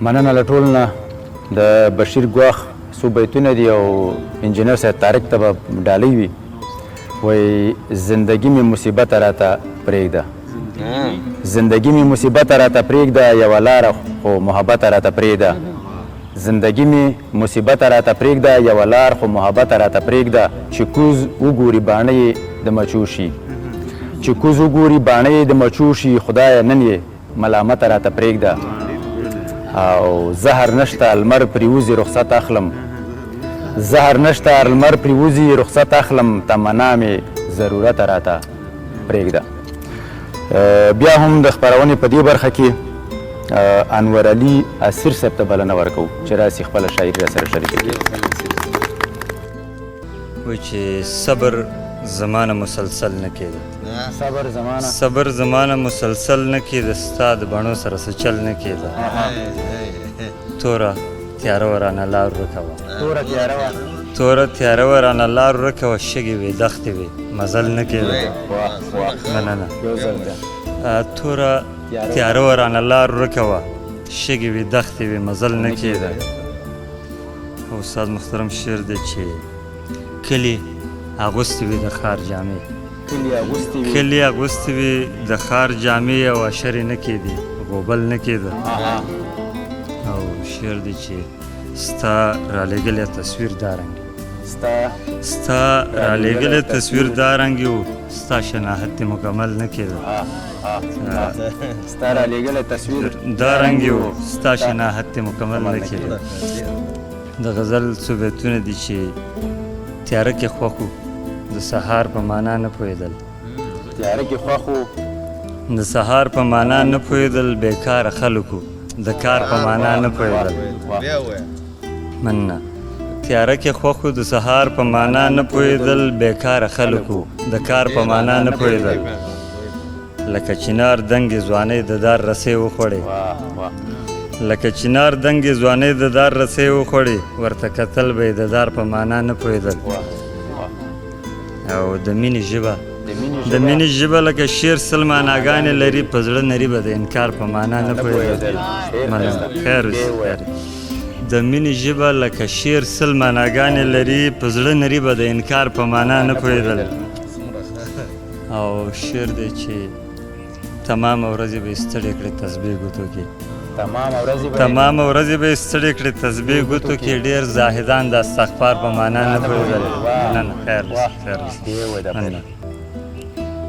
مننه له ټولو نه. د بشیر ګواښ څو بیتونه دي او انجینر صاحب طارق ته به ډالۍ وي. وایي زندګي مې مصیبته راته پرېږده، زندګي مې مصیبته راته پرېږده، یوه لاره خو محبته راته پرېږده. زندګي مې مصیبته راته پرېږده، یوه لار خو محبته راته پرېږده. چې کوز وګوري باڼه یې د مچو شي، چې کوز وګوري باڼه یې د مچو شي، خدایه نن یې ملامته راته پرېږده. او زهر نشته لمر پرېوځي رخصت اخلم، زهر نشته لمر پرېوځي رخصت اخلم، تمنا مې ضرورته راته پرېږده. بیا هم د خپرونې په دې برخه کې انور علي اسیر صاحب ته بلنه ورکوو چې راسي خپله شاعري را سره شریکه کړي. وایي چې صبر زمانه مسلسل نه کېده، صبر زمانه صبر زمانه مسلسل نه کېده، ستا د بڼو سره څه چل نه کېده. توره تیاره وه رانه لار ورکه وه، توره تیاره وه، توره تیاره وه رانه لار ورکه وه، شګې وې دښتې وې مزل نه کېده. مننه. یو ځل بیا. توره تیاره وه رانه لار ورکه وه، شګې وې دښتې وې مزل نه کېده. استاد محترم شعر دی چې کلي اغوستې وې د ښار جامې، کلي اغوستې وې، کلي اغوستې وې د ښار جامې، او اشرې نه کېدې غوبل نه کېده. او شعر دی چې ستا رالېږلی تصویر دا رنګ، ستا ستا رالېږلی تصویر دا رنګ و، ستا شناخت دې مکمل نه کېده. ستا رالېږلی تصویر دا رنګ و، ستا شناخت دې مکمل نه کېده. د غزل څو بیتونه دي چې تیاره کې خوښ و، د سهار په معنا نه پوهېدل، تیاره کې خوښ و، د سهار په معنا نه پوهېدل، بېکاره خلک وو، د کار په معنا نه پوهېدل. مننه. تیاره کې خوښ و، د سهار په معنا نه پوهېدل، بېکاره خلک وو، د کار په معنا نه پوهېدل. لکه چنار دنګې ځوانۍ د دار رسۍ وخوړې، لکه چنار دنګې ځوانۍ د دار رسۍ وخوړې، ورته کتل به یې د دار په معنا نه پوهېدل. او د مینې ژبه، د مینې ژبه لکه شعر سل معناګانې لري، په زړه نري به د انکار په معنا نه پوهېدل. مننه. خیر اوسې. د مینې ژبه لکه شعر سل معناګانې لري، په زړه نري به د انکار په معنا نه پوهېدل. او شعر دی چې تمامه ورځې به یې ستړې کړې تسبیح ګوتو کې، تمامه ورځې به یې ستړې کړې تسبیح ګوتو کې، ډېر زاهدان د استغفار په معنا نه پوهېدل. مننه. خیر اوسې. خیر اوسې. مننه.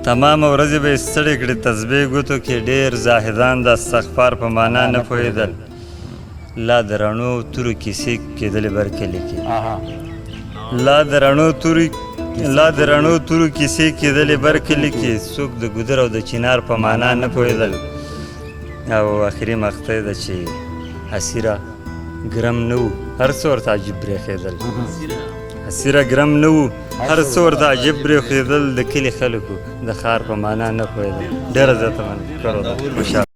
تمامه ورځې به یې ستړې کړې تسبیح ګوتو کې، ډېر زاهدان د استغفار په معنا نه پوهېدل. لا د رڼو تورو کیسې کېدلې بر کلي کې، لا د رڼو تورو، لا د رڼو تورو کیسې کېدلې بر کلي کې، څوک د ګودر او د چنار په معنا نه پوهېدل. او اخري مقطع ده چې اسیره ګرم نه و، هر څه ورته عجیب برېښېدل. اسیره ګرم نه و، هر څه ورته عجیب برېښېدل، د کلي خلکو د ښار په معنا نه پوهېدل. ډېره زیاته مننه. خوشحاله.